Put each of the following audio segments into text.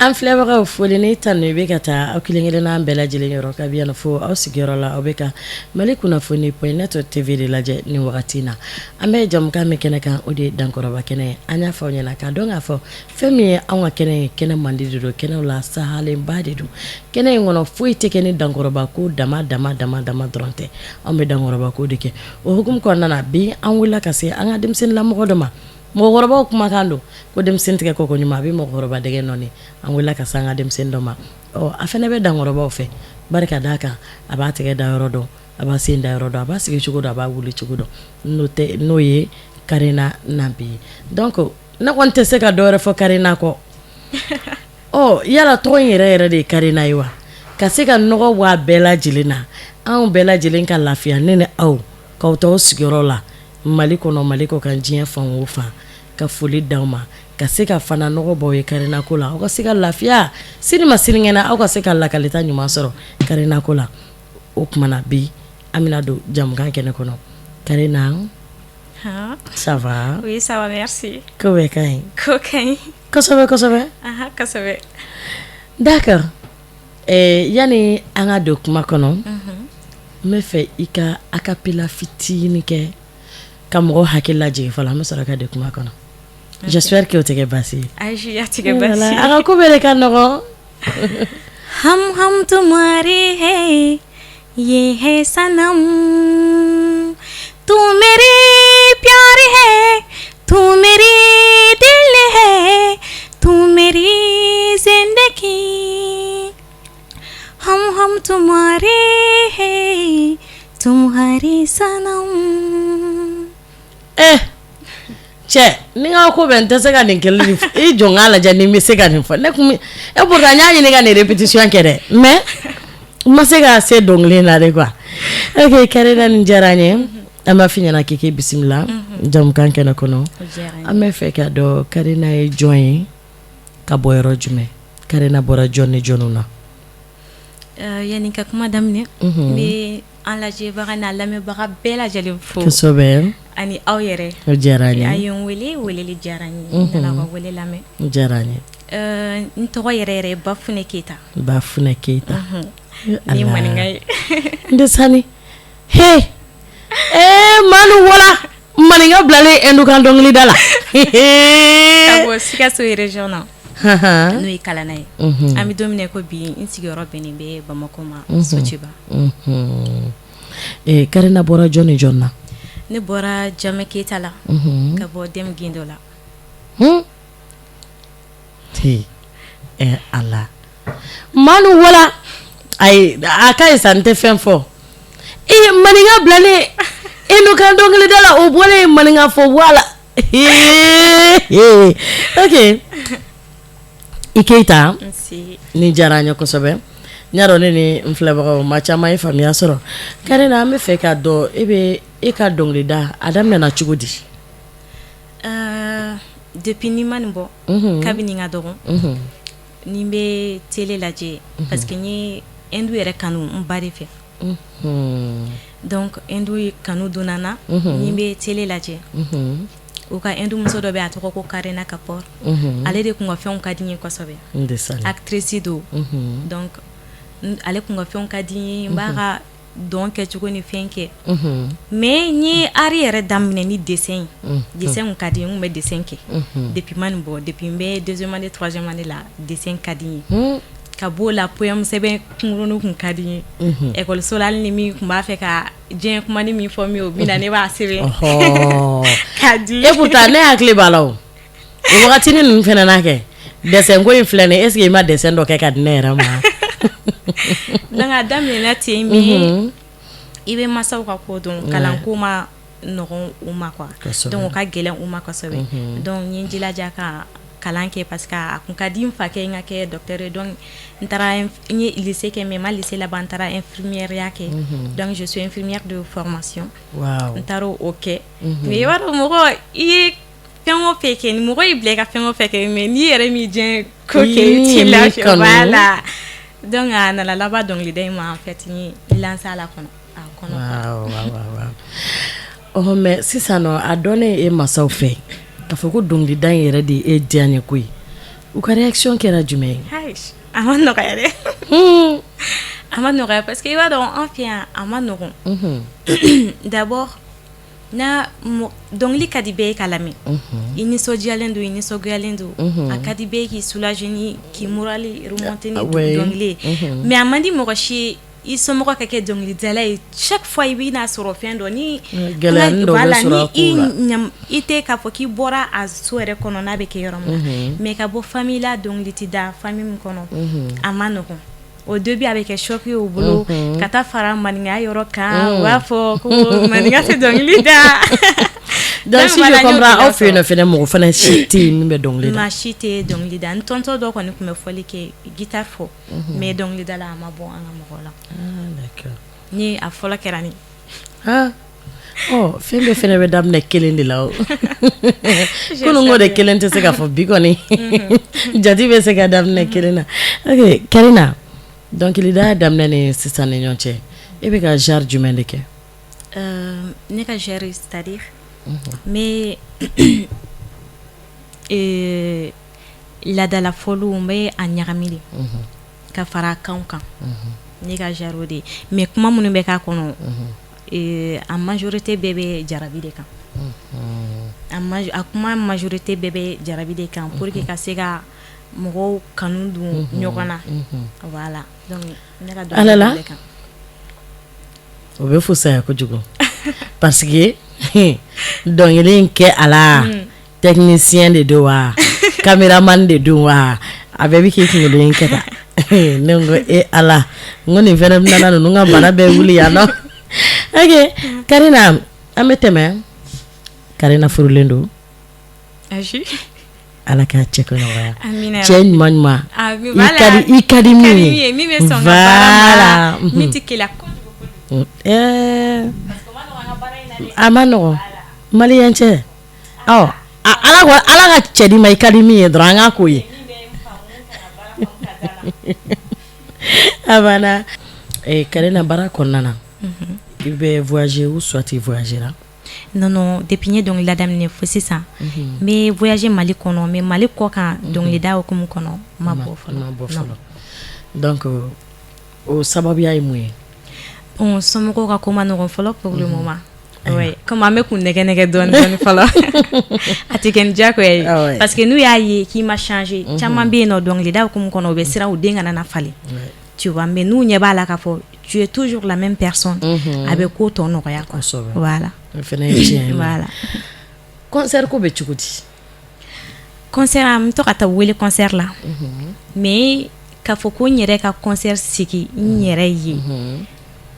An filɛbagaw, foli ni tanu bɛ ka taa aw kelen kelen n'an bɛɛ lajɛlen yɔrɔ, kabi yan fo aw sigiyɔrɔ la. Aw bɛ ka Mali Kunnafoni point net TV de lajɛ nin wagati na. An bɛ jamukan min kɛnɛ kan, o de ye Dankɔrɔba kɛnɛ ye. An y'a fɔ aw ɲɛna k'a dɔn k'a fɔ fɛn min ye anw ka kɛnɛ ye, kɛnɛ mandi de don, kɛnɛw la sahalenba de don. Kɛnɛ in kɔnɔ, foyi tɛ kɛ ni dankɔrɔba ko dama dama dama dama dɔrɔn tɛ. Anw bɛ dankɔrɔba ko de kɛ. O hukumu kɔnɔna na, bi an wulila ka se an ka denmisɛnninlamɔgɔ dɔ ma. Mɔgɔkɔrɔbaw kumakan don ko denmisɛnnin tigɛ kɔkɔ ɲuman, a bɛ mɔgɔkɔrɔba dɛgɛ nɔɔni. An wulila ka se an ka denmisɛnnin dɔ ma. Ɔ, a fana bɛ dankɔrɔbaw fɛ, barika d'a kan, a b'a tɛgɛ da yɔrɔ dɔn, a b'a sen da yɔrɔ dɔn, a b'a sigi cogo dɔn, a b'a wuli cogo dɔn. N'o tɛ, n'o ye Karina Nabi ye. Donc ne kɔni tɛ se ka dɔwɛrɛ fɔ Karina kɔ. Ɔ, yala tɔgɔ in yɛrɛ yɛrɛ de ye Karina ye wa? Ka se ka nɔgɔ bɔ a bɛɛ lajɛlen na, anw bɛɛ lajɛlen ka lafiya, ne ni aw k'aw to aw sigiyɔrɔ la, Mali kɔnɔ, Mali kɔ kan, diɲɛ fan o fan, ka foli d'aw ma, ka se ka fana nɔgɔ bɔ ye Karina ko la, aw ka se ka lafiya sini ma sinikɛnɛ, aw ka se ka lakalita ɲuman sɔrɔ Karina ko la. O tuma na, bi an bɛna don jamukan kɛnɛ kɔnɔ. Karina, ça va? Oui, ça va, merci. Ko bɛɛ ka ɲi? Ko ka ɲi. Kosɛbɛ kosɛbɛ. Aha, kosɛbɛ. D'accord. Yanni an ka don kuma kɔnɔ, n bɛ fɛ i ka acapella fitinin kɛ ka mɔgɔw hakili lajigin fɔlɔ, an bɛ sɔrɔ ka don kuma kɔnɔ. J'espère que o tɛ kɛ baasi ye. Ayi, a tɛ kɛ baasi ye. A ka ko bɛɛ de ka nɔgɔn. हम हम तुम्हारे हैं, ये है सनम, तू मेरे प्यार है, तू मेरे दिल है, तू मेरी जिंदगी। हम हम तुम्हारे हैं, तुम्हारे सनम। Eh cɛ, ni n ka ko bɛ, n tɛ se ka nin kelen nin i jɔ, n k'a lajɛ ni n bɛ se ka nin fɔ. Ne kun e pourtant n y'a ɲini ka nin répétition kɛ dɛ, mais n ma se ka se dɔnkili in na de quoi. Ok Karina, nin diyara n ye. An b'a f'i ɲɛna k'i k'i bisimila jamukan kɛnɛ kɔnɔ. An bɛ fɛ k'a dɔn Karina ye jɔn ye, ka bɔ yɔrɔ jumɛn? Karina bɔra jɔn ni jɔnw na? Yanni ka kuma daminɛ, n bɛ an lajɛbaga n'a lamɛnbaga bɛɛ lajɛlen fo. Kosɛbɛ. Ani aw yɛrɛ. O diyara n ye. A ye n wele, weleli diyara n ye, n nana ka wele lamɛn. O diyara n ye. N tɔgɔ yɛrɛ yɛrɛ ye Bafunɛ Keyita. Bafunɛ Keyita. Ni ye maninka ye. N tɛ sani he ee Manu wala maninka bilalen Hindukan dɔnkilida la. Ka bɔ Sikaso région na, n'o ye Kalana ye. An bɛ don min na i ko bi, n sigiyɔrɔ bɛnnen bɛ Bamakɔ ma, Sotiba. Karina bɔra jɔn ni jɔn na? Ne bɔra Jamɛ Keyita la, ka bɔ Dɛmu Gindo la. Ɛ Ala, Manu wala, ayi, a ka ɲi sa, n tɛ fɛn fɔ. E maninka bilalen Hindukan dɔnkilida la, o bɔlen maninka fɔ wala. Ok, i Keyita, nin diyara n ye kosɛbɛ. N y'a dɔn ne ni n filɛbagaw, maa caman ye faamuya sɔrɔ. Karina, an bɛ fɛ k'a dɔn e bɛ e ka dɔnkilida, a daminɛna cogo di? Depuis ni ma nin bɔ, kabini n ka dɔgɔ, ni n bɛ télé lajɛ, parce que n ye Hindu yɛrɛ kanu n ba de fɛ. Donc Hindu kanu donna n na. Ni n bɛ télé lajɛ, u ka Hindu muso dɔ bɛ, a tɔgɔ ko Karina Kapoor. Ale de kun ka fɛnw ka di n ye kosɛbɛ. Actrice don. Donc ale kun ka fɛnw ka di n ye, n b'a ka dɔn kɛcogo ni fɛn kɛ. Mais n ye art yɛrɛ daminɛ ni dessin ye. Dessin kun ka di n ye, n kun bɛ dessin kɛ depuis ma nin bɔ, depuis n bɛ deuxième année, troisième année la, dessin ka di n ye. Ka b'o la, poème sɛbɛn kunkurunin kun ka di n ye école la. Hali ni min kun b'a fɛ ka diɲɛ kuma ni min fɔ min, o bɛ na, ne b'a sɛbɛn k'a di. Et pourtant ne hakili b'a la, o wagatinin ninnu fana n'a kɛ dessin ko in filɛ nin ye, est ce que i ma dessin dɔ kɛ ka di ne yɛrɛ ma? Donc a daminɛna ten, mais i bɛ masaw ka ko dɔn, kalanko ma nɔgɔn u ma quoi, donc o ka gɛlɛn u ma kosɛbɛ. Donc n ye n jilaja ka kalan kɛ, parce que a kun ka di n fa kɛ n ka kɛ docteur ye. Donc n taara, n ye lycée kɛ, mais n ma lycée laban, n taara infirmière ya kɛ. Donc je suis infirmière de formation. N taara o kɛ, mais i b'a dɔn, mɔgɔ i ye fɛn o fɛn kɛ, ni mɔgɔ y'i bila i ka fɛn o fɛn kɛ, mais n'i yɛrɛ m'i diɲɛ ko kɛ, i t'i lafiya. Voilà, donc a nana laban dɔnkilida in ma. En fait, n ye lancer a la kɔnɔ a kɔnɔ. Ɔ, mais sisan nɔ, a dɔnnen e masaw fɛ k'a fɔ ko dɔnkilida in yɛrɛ de ye e diya ye ko ye? U ka réaction kɛra jumɛn ye? A ma nɔgɔya dɛ, a ma nɔgɔya parce que i b'a dɔn, an fɛ yan, a ma nɔgɔn. D'abord, n'a dɔnkili ka di bɛɛ ye ka lamɛn, i nisɔndiyalen don, i nisɔngoyalen don, a ka di bɛɛ k'i soulager ni k'i moral remonter ni dɔnkili ye. Mais a man di mɔgɔ si ye i somɔgɔ ka kɛ dɔnkilidala ye. Chaque fois i bɛna sɔrɔ fɛn dɔ ni ni i tɛ k'a fɔ k'i bɔra a so yɛrɛ kɔnɔ n'a bɛ kɛ yɔrɔ min na, mais ka bɔ famille la, dɔnkili tɛ da famille min kɔnɔ, a ma nɔgɔn. Au début, a bɛ kɛ choc ye u bolo, ka taa fara maninkaya yɔrɔ kan, u b'a fɔ ko maninka tɛ dɔnkili da. Donc si je comprends, aw fɛ yen nɔ fɛnɛ, mɔgɔ fana si tɛ yen min bɛ dɔnkili da? Maa si tɛ dɔnkili da. N tonton dɔ kɔni tun bɛ fɔli kɛ, guitare fɔ, mais dɔnkilida la, a ma bɔ an ka mɔgɔ la. Ni a fɔlɔ kɛra ni Ɔ, fɛn bɛɛ fɛnɛ bɛ daminɛ kelen de la. O kunun ko de, kelen tɛ se ka fɔ bi kɔni, jate bɛ se ka daminɛ kelen na. Ok, Karina, dɔnkilida daminɛ ni sisan ni ɲɔgɔn cɛ, e bɛ ka genre jumɛn de kɛ? Ne ka genre, c'est à dire n bɛ laadala fɔliw, n bɛ a ɲagami de ka fara kanw kan. Ne ka genre o de ye, mais kuma minnu bɛ k'a kɔnɔ, a majorité bɛɛ bɛ jarabi de kan. A kuma majorité bɛɛ bɛ jarabi de kan pour que ka se ka mɔgɔw kanu don ɲɔgɔn na. Voilà, donc ne ka Ala la kan. O bɛ fusaya kojugu parce que dɔnkili in kɛ a la, technicien de don wa, caméraman de don wa, a bɛɛ bɛ k'i kunkolo in kɛ tan. Ne ko e Ala, n ko nin fɛnɛ bɛna ninnu ka bana bɛɛ wuli yan nɔ. Ok, Karina, an bɛ tɛmɛ. Karina furulen don? Ayi. Ala k'a cɛ ko nɔgɔya. Amina. Cɛ ɲuman ɲuman, i ka di, i ka di min ye. Min bɛ sɔn ka baara ma, min tɛ keleya kojugu. A ma nɔgɔn, malien cɛ. Ɔ, Ala ko, Ala ka cɛ di ma, i ka di min ye dɔrɔn, an k'a k'o ye. A banna. Karina, baara kɔnɔna na, i bɛ voyager ou soit i voyager la? Non, non, depuis n ye dɔnkilida daminɛ fo sisan, n bɛ voyager Mali kɔnɔ, mais Mali kɔ kan, dɔnkilida hukumu kɔnɔ, n ma bɔ fɔlɔ. Ma bɔ fɔlɔ. Donc o sababuya ye mun ye? Bon, somɔgɔw ka ko ma nɔgɔn fɔlɔ pour le moment. Ouais, comme an bɛ k'u nɛgɛ nɛgɛ dɔɔni dɔɔni fɔlɔ, a tɛ kɛ ni diyagoya ye, parce que n'u y'a ye k'i ma changer, caman bɛ yen nɔ, dɔnkilida hukumu kɔnɔ, u bɛ siran u den kana na falen, tu vois. Mais n'u ɲɛ b'a la k'a fɔ tu es toujours la même personne, a bɛ ko tɔ nɔgɔya quoi. Voilà. O fana ye tiɲɛ ye. Voilà. Concert ko bɛ cogo di? Concert, an bɛ to ka taa wele concert la, mais k'a fɔ ko n yɛrɛ ka concert sigi n yɛrɛ ye,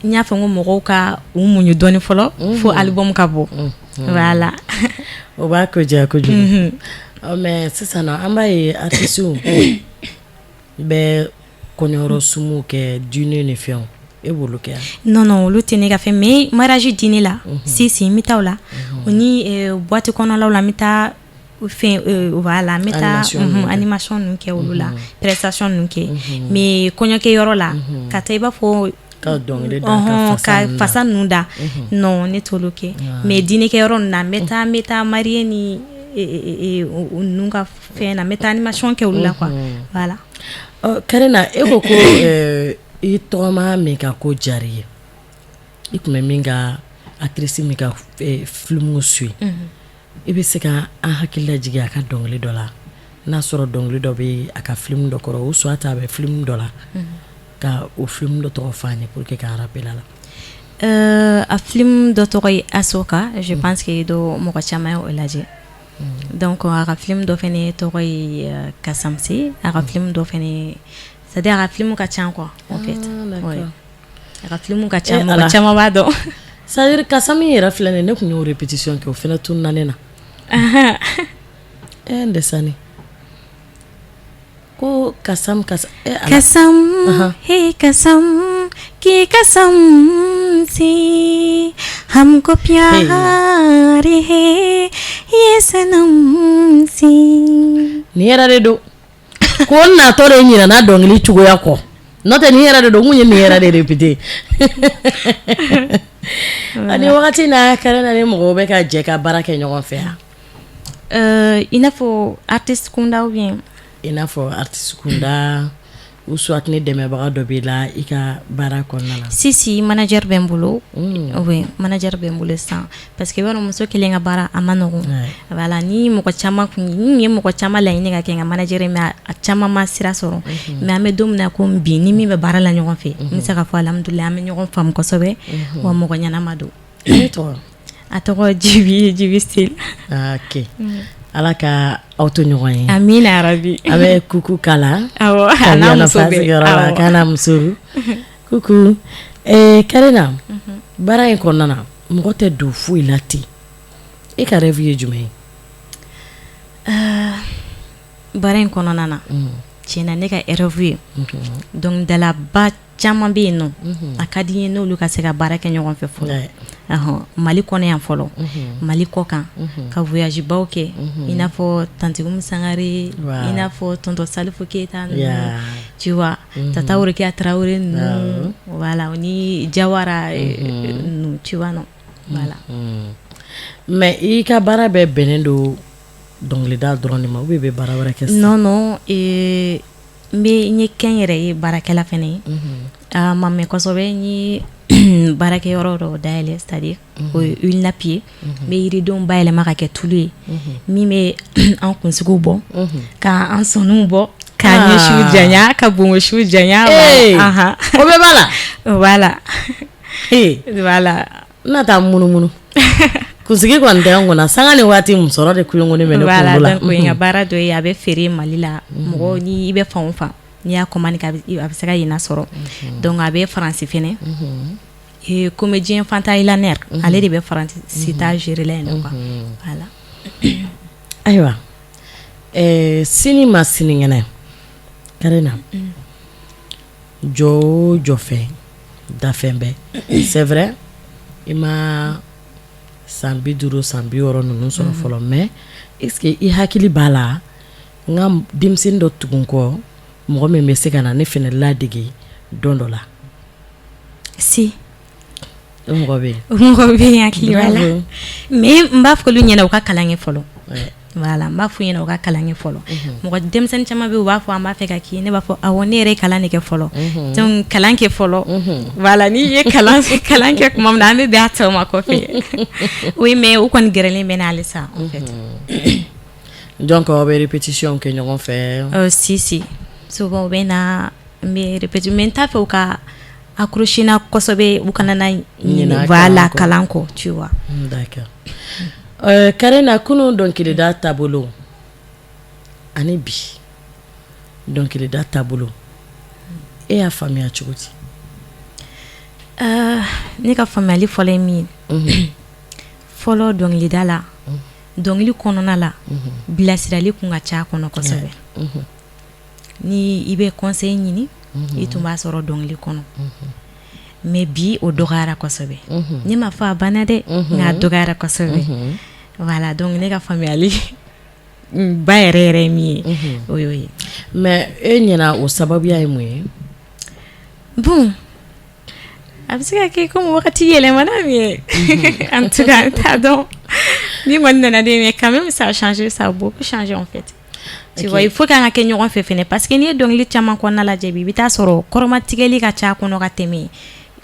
n y'a fɔ n ko mɔgɔw ka u muɲu dɔɔni fɔlɔ fo album ka bɔ. Voilà. O b'a ko diya kojugu. Ɔ, mais sisan nɔ, an b'a ye artistes bɛ kɔɲɔyɔrɔ sumuw kɛ, dîner ni fɛnw, e b'olu kɛ? Non, non, olu tɛ ne ka fɛn, mais mariage dîner la, si si, n bɛ taa o la, o ni boîte kɔnɔlaw la, n bɛ taa fɛn, voilà, n bɛ taa animation ninnu kɛ olu la, prestation ninnu kɛ. Mais kɔɲɔkɛyɔrɔ la, ka taa i b'a fɔ ka dɔnkili da, ka fasa ninnu da, non, ne t'olu kɛ. Mais dîner kɛyɔrɔ ninnu na, n bɛ taa marié ni ninnu ka fɛn na, n bɛ taa animation kɛ olu la quoi. Voilà. Ɔ, Karina, e ko ko i tɔgɔma min ka ko diyara i ye, i tun bɛ min ka actrice min ka film suit, i bɛ se ka an hakili lajigin a ka dɔnkili dɔ la, n'a sɔrɔ dɔnkili dɔ bɛ a ka film dɔ kɔrɔ, ou soit a bɛ film dɔ la, ka o film dɔ tɔgɔ fɔ an ye pour que k'an rappeler a la? A film dɔ tɔgɔ ye Asoka. Je pense que dɔ mɔgɔ caman ye o lajɛ. Donc a ka film dɔ fɛnɛ tɔgɔ ye Kasamse. A ka film dɔ fɛnɛ, c'est à dire a ka film ka ca quoi, en fait. Ouais. A ka film ka ca, mɔgɔ caman b'a dɔn. C'est à dire Kasami yɛrɛ filɛ nin ye, ne tun y'o répétition kɛ, o fɛnɛ tununa ne na. N dɛsɛ ko Kasam kasa. Kasam, he kasam की कसम से, हमको प्यार है ये सनम से. Nin yɛrɛ de don ko n natɔ de ɲinɛna dɔnkili cogoya kɔ, n'o tɛ nin yɛrɛ de don, n kun ye nin yɛrɛ de répété. Ani wagati na, Karina ni mɔgɔw bɛ ka jɛ ka baara kɛ ɲɔgɔn fɛ yan? I n'a fɔ artiste kunda ou bien? I n'a fɔ artiste kunda ou soit ni dɛmɛbaga dɔ b'i la i ka baara kɔnɔna la. Si si, manager bɛ n bolo. Oui, manager bɛ n bolo sisan, parce que i b'a dɔn, muso kelen ka baara a ma nɔgɔn. Voilà, ni mɔgɔ caman kun n ye mɔgɔ caman laɲini ka kɛ n ka manager ye, mais a caman ma sira sɔrɔ. Mais an bɛ don min na komi bi, ni min bɛ baara la ɲɔgɔn fɛ, n bɛ se k'a fɔ alhamdulilayi, an bɛ ɲɔgɔn faamu kosɛbɛ, wa mɔgɔ ɲɛnama don. Ne tɔgɔ? A tɔgɔ Jibi, Jibi Style. Ok, Ala ka aw to ɲɔgɔn ye. Amina yarabi. A bɛ kuku kala. Awɔ, a n'a muso bɛɛ. Awɔ, k'a n'a muso kuku. Karina, baara in kɔnɔna na, mɔgɔ tɛ don foyi la ten. E ka rêve ye jumɛn ye? Baara in kɔnɔna na, tiɲɛna, ne ka rêve ye, dɔnkilidalaba caman bɛ yen nɔ, a ka di n ye n'olu ka se ka baara kɛ ɲɔgɔn fɛ fɔlɔ. Mali kɔnɔ yan fɔlɔ, Mali kɔ kan, ka voyage baw kɛ, i n'a fɔ Tanti Umu Sangare, i n'a fɔ tonton Salifu Keyita ninnu, tu vois, Tata Rokiya Tarawele ninnu, voilà, ni Jawara ninnu, tu vois, non, voilà. Mais i ka baara bɛɛ bɛnnen don dɔnkilida dɔrɔn de ma, ou bien i bɛ baara wɛrɛ kɛ sisan? Non non, n bɛ n ye kɛnyɛrɛ ye baarakɛla fɛnɛ ye. A ma mɛn kosɛbɛ, n ye baarakɛyɔrɔ dɔ dayɛlɛ, c'est à dire o ye huile nappe ye. N bɛ yiridenw bayɛlɛma ka kɛ tulu ye min bɛ an kunsigiw bɔ, ka an sɔniw bɔ, k'an ɲɛsiw janya, ka bonbonsiw janya. O bɛɛ b'a la? Voilà. Voilà. N na taa munumunu, kunsigi kɔni tɛ n kunna, sanga ni waati musɔrɔ de kulonkuni bɛ ne kunkolo la. Donc o ye n ka baara dɔ ye, a bɛ feere Mali la. Mɔgɔ ni i bɛ fan o fan, n'i y'a commande kɛ, a bɛ se ka yen sɔrɔ. Donc a bɛ Faransi fɛnɛ, comédien Fanta Ilaner, ale de bɛ Faransi ta gérer la yen nɔ quoi, voilà. Ayiwa, sini ma sinikɛnɛ, Karina, jɔ o jɔ fɛn dafɛn bɛɛ, c'est vrai, i ma san 50, san 60 ninnu sɔrɔ fɔlɔ, mais est ce que i hakili b'a la n ka denmisɛnnin dɔ tugu n kɔ, mɔgɔ min bɛ se ka na ne fana ladege don dɔ la? Si. O mɔgɔ bɛ yen? O mɔgɔ bɛ yen, hakili b'a la, mais n b'a fɔ olu ɲɛna u ka kalan kɛ fɔlɔ. Voilà, n b'a f'u ɲɛna u ka kalan kɛ fɔlɔ. Mɔgɔ denmisɛnnin caman bɛ yen, u b'a fɔ an b'a fɛ ka k'i, ne b'a fɔ awɔ, ne yɛrɛ ye kalan de kɛ fɔlɔ. Donc kalan kɛ fɔlɔ, voilà, n'i ye kalan kɛ tuma min na, an bɛ bɛn a tɔ ma kɔfɛ. Oui, mais u kɔni gɛrɛlen bɛ n na halisa en fait. Donc aw bɛ répétition kɛ ɲɔgɔn fɛ? Si si, souvent u bɛ na, n bɛ répétition, mais n t'a fɛ u ka accrocher n na kosɛbɛ, u kana na ɲinɛ, voilà, kalan kɔ, tu vois. D'accord. Karina, kunun dɔnkilida taabolo ani bi dɔnkilida taabolo, e y'a faamuya cogo di? Ne ka faamuyali fɔlɔ ye min ye, fɔlɔ dɔnkilida la, dɔnkili kɔnɔna la, bilasirali kun ka ca a kɔnɔ kosɛbɛ. Ni i bɛ conseil ɲini, i tun b'a sɔrɔ dɔnkili kɔnɔ. Mais bi, o dɔgɔyara kosɛbɛ. Ne ma fɔ a banna dɛ, nka a dɔgɔyara kosɛbɛ. Voilà, donc ne ka faamuyali ba yɛrɛ yɛrɛ ye min ye, o y'o ye. Mais e ɲɛna, o sababuya ye mun ye? Bon, a bɛ se ka kɛ comme wagati yɛlɛmana min ye. En tout cas, n t'a dɔn ni kɔni nana den, mais quand même ça a changé, ça a beaucoup changé en fait. Tu vois, il faut k'an ka kɛ ɲɔgɔn fɛ fɛnɛ, parce que n'i ye dɔnkili caman kɔnɔna lajɛ bi, i bɛ taa sɔrɔ kɔrɔmatigɛli ka ca a kɔnɔ ka tɛmɛ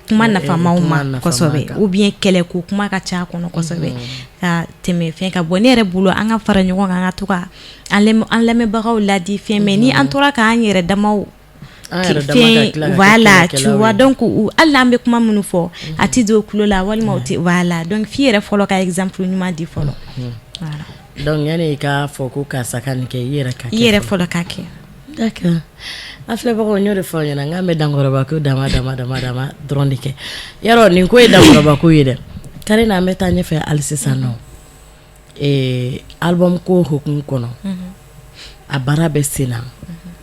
kuma nafamaw ma kosɛbɛ, ou bien kɛlɛko kuma ka ca a kɔnɔ kosɛbɛ ka tɛmɛ fɛn kan. Bon, ne yɛrɛ bolo, an ka fara ɲɔgɔn kan, an ka to ka an lamɛnbagaw ladi fɛn, mais ni an tora k'an yɛrɛ damaw fɛn, voilà, tu vois, donc hali n'an bɛ kuma minnu fɔ, a ti don tulo la, walima u tɛ, voilà. Donc f'i yɛrɛ fɔlɔ ka exemple ɲuman di fɔlɔ, voilà. Donc yanni i k'a fɔ ko karisa ka nin kɛ, i yɛrɛ ka kɛ. I yɛrɛ fɔlɔ ka kɛ. D'accord. An filɛbagaw, n y'o de fɔ aw ɲɛna, n k'an bɛ dankɔrɔba ko dama dama dama dama dɔrɔn de kɛ. Yarɔ, nin ko ye dankɔrɔba ko ye dɛ. Karina, an bɛ taa ɲɛfɛ hali sisan nɔ. Album ko hukumu kɔnɔ, a baara bɛ sen na,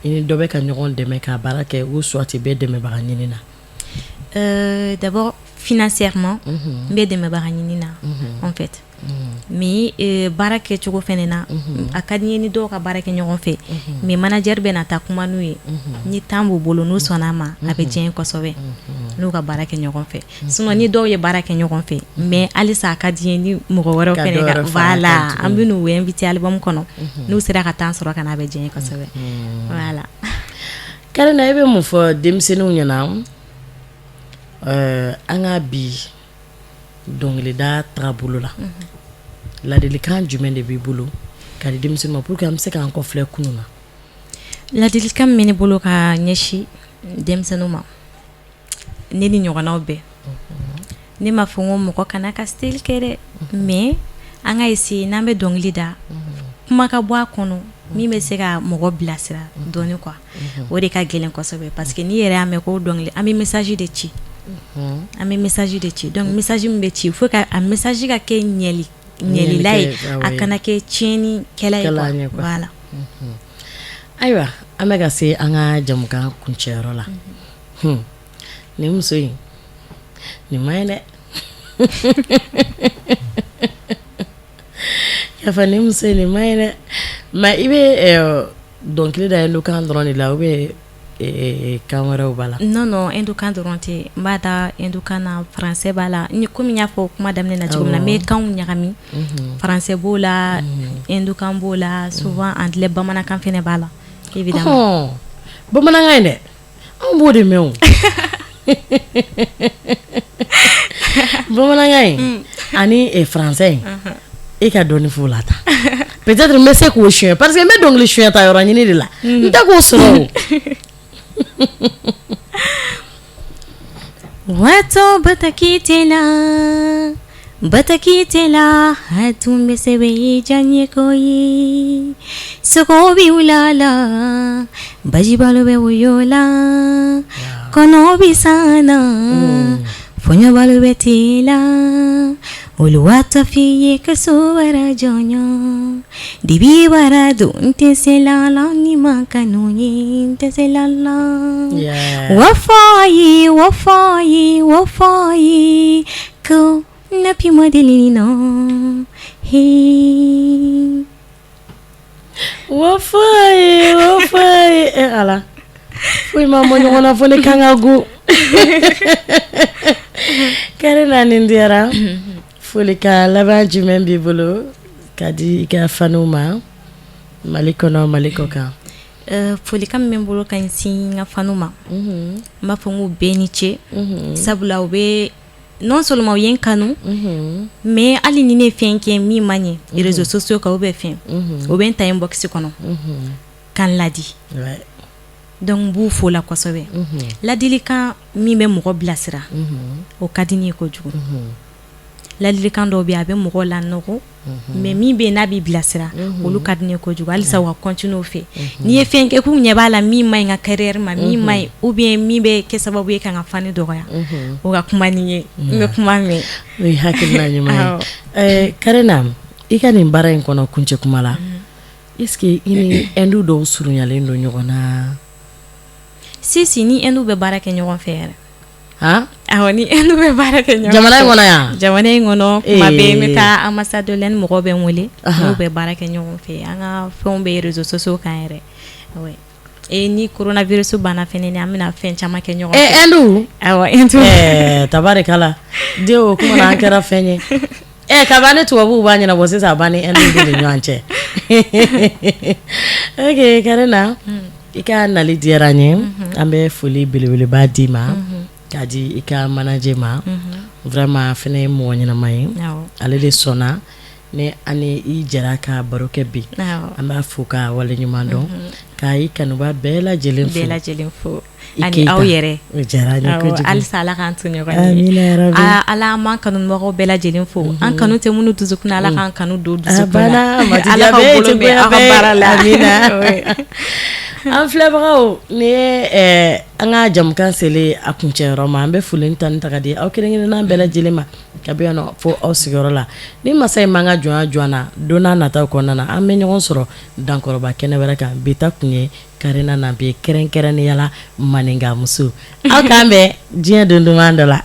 i ni dɔ bɛ ka ɲɔgɔn dɛmɛ k'a baara kɛ, ou soit i bɛ dɛmɛbaga ɲini na? D'abord Financièrement, n bɛ dɛmɛbaga ɲini na en fait, mais baara kɛcogo fɛnɛ na, a ka di n ye ni dɔw ka baara kɛ ɲɔgɔn fɛ, mais manager bɛ na taa kuma n'u ye. Ni temps b'u bolo, n'u sɔnna a ma, a bɛ diya n ye kosɛbɛ n'u ka baara kɛ ɲɔgɔn fɛ. Sinon ni dɔw ye baara kɛ ɲɔgɔn fɛ, mais halisa a ka di n ye ni mɔgɔ wɛrɛw Ka fɛnɛ dɔ ka wɛrɛ fara a voilà, kan an tuguni. bɛ n'u inviter album kɔnɔ. N'u sera ka temps sɔrɔ ka na, a bɛ diya n ye kosɛbɛ, voilà. Karina, e bɛ mun fɔ denmisɛnninw ɲɛna an ka bi dɔnkilida tagabolo la? Ladilikan jumɛn de b'i bolo ka di denmisɛnninw ma pour que an bɛ se k'an kɔfilɛ kunun na? Ladilikan min bɛ ne bolo ka ɲɛsin denmisɛnninw ma, ne ni ɲɔgɔnnaw bɛɛ, ne m'a fɔ n ko mɔgɔ kana ka style kɛ dɛ, mais an ka essayer, n'an bɛ dɔnkili da, kuma ka bɔ a kɔnɔ min bɛ se ka mɔgɔ bilasira dɔɔni quoi. O de ka gɛlɛn kosɛbɛ, parce que n'i yɛrɛ y'a mɛn ko dɔnkili, an bɛ message de ci, an bɛ message de ci. Donc message min bɛ ci, il faut que a message ka kɛ ɲɛli ɲɛlila ye, a kana kɛ tiɲɛnikɛla ye Kɛla quoi. ye quoi. Voilà. Ayiwa, an bɛ ka se an ka jamukan kuncɛyɔrɔ la. Nin muso in, nin ma ɲi dɛ. Yafa, nin muso in, nin ma ɲi dɛ. Mais i bɛ dɔnkili da hindukan dɔrɔn de la ou bien kan wɛrɛw b'a la? Non, hindukan dɔrɔn tɛ. N b'a da hindukan na, français b'a la. Ni komi n y'a fɔ kuma daminɛ na cogo min na, n bɛ kanw ɲagami. Français b'o la, hindukan b'o la, souvent anglais, bamanankan fɛnɛ b'a la évidemment. Ɔhɔn, bamanankan in dɛ, anw b'o de mɛn o. Bamanankan in ani français in, e ka dɔɔni f'o la tan. Peut-être n bɛ se k'o suɲɛ, parce que n bɛ dɔnkili suɲɛ ta yɔrɔ ɲini de la, n tɛ k'o sɔrɔ o. Wato bataki tela, bataki tela, a tun bɛ sɛbɛn i diyaɲɛ ko ye. Sogo bɛ wula la, bajibalo bɛ woyo la, kɔnɔ bɛ san na, fɔɲɔbalo bɛ te la. Olu waatɔ f'i ye ka so wɛrɛ jɔɲɔ. Dibi bara don n tɛ se la la, ni ma kanu ye n tɛ se la la. Wo fɔ ye, wo fɔ ye, wo fɔ ye, ko na pi ma deli nɔ. He. Wo fɔ ye, wo fɔ ye, e Ala. Foyi ma bɔ ɲɔgɔn na fo ne kan ka go. Karina, nin diyara. Folikan laban jumɛn b'i bolo ka di i ka faniw ma Mali kɔnɔ, Mali kɔ kan? Folikan min bɛ n bolo ka ɲɛsin n ka faniw ma, n b'a fɔ n k'u bɛɛ ni ce, sabula u bɛ, non seulement u ye n kanu, mais hali ni ne ye fɛn kɛ min ma ɲɛ réseaux sociaux kan ou bien fɛn, u bɛ n ta inbox kɔnɔ ka n ladi. Donc n b'u fo la kosɛbɛ. Ladilikan min bɛ mɔgɔ bilasira, o ka di ne ye kojugu. Ladilikan dɔw bɛ yen, a bɛ mɔgɔ lanɔgɔ, mais min bɛ yen n'a b'i bilasira, olu ka di ne ye kojugu. Halisa u ka continuer o fɛ. N'i ye fɛn kɛ k'u ɲɛ b'a la min ma ɲi n ka carrière ma, min ma ɲi ou bien min bɛ kɛ sababu ye ka n ka fani dɔgɔya, o ka kuma ni n ye, n bɛ kuma mɛn. O ye hakilina ɲuman ye. Karina, i ka nin baara in kɔnɔ, kuncɛ kuma la, est ce que i ni Hindu dɔw surunyalen don ɲɔgɔn na? Si si, ni Hindu bɛ baara kɛ ɲɔgɔn fɛ yɛrɛ. Han? Awɔ, ni Hindu bɛ baara kɛ ɲɔgɔn fɛ. Jamana in kɔnɔ yan? Jamana in kɔnɔ, kuma bɛɛ n bɛ taa ambassade de l'Inde, mɔgɔw bɛ n wele, n'u bɛ baara kɛ ɲɔgɔn fɛ. An ka fɛnw bɛ réseaux sociaux kan yɛrɛ. Ouais. Et ni coronavirus banna fɛnɛ, an bɛna fɛn caman kɛ ɲɔgɔn fɛ. Hindu? Awɔ, Hindu. Tabarikala. Den o kuma na, an kɛra fɛn ye. Kabini ni tubabuw b'a ɲɛnabɔ sisan, a b'an ni Hindu de ɲɔgɔn cɛ. Ok, Karina, i ka nali diyara n ye. An bɛ foli belebeleba d'i ma, k'a di i ka manager ma. Vraiment, a fɛnɛ ye mɔgɔ ɲɛnama ye. Ale de sɔnna ni ani i jɛra ka baro kɛ bi. An b'a fo ka waleɲuman dɔn, k'a i kanuba bɛɛ lajɛlen fo. Bɛɛ lajɛlen fo. Ani aw yɛrɛ. O diyara an ye kojugu. Halisa Ala k'an to ɲɔgɔn ye. Amina yarabi. Ala an b'an kanubagaw bɛɛ lajɛlen fo. An kanu tɛ minnu dusukun na, Ala k'an kanu don dusukun na. Ala k'aw bolo mɛn aw ka baara la. Amina. An filɛbagaw, nin ye an ka jamukan selen a kuncɛyɔrɔ ma. An bɛ foli ta ni ta ka di aw kelen kelenna bɛɛ lajɛlen ma ka bɔ yan nɔ fo aw sigiyɔrɔ la. Ni masa in m'an ka jɔnya jɔ an na, don n'a nataw kɔnɔna na, an bɛ ɲɔgɔn sɔrɔ dankɔrɔba kɛnɛ wɛrɛ kan. Bi ta kun ye Karina Nabi, kɛrɛnkɛrɛnnenya la maninka muso. Aw k'an bɛn diɲɛ don duman dɔ la.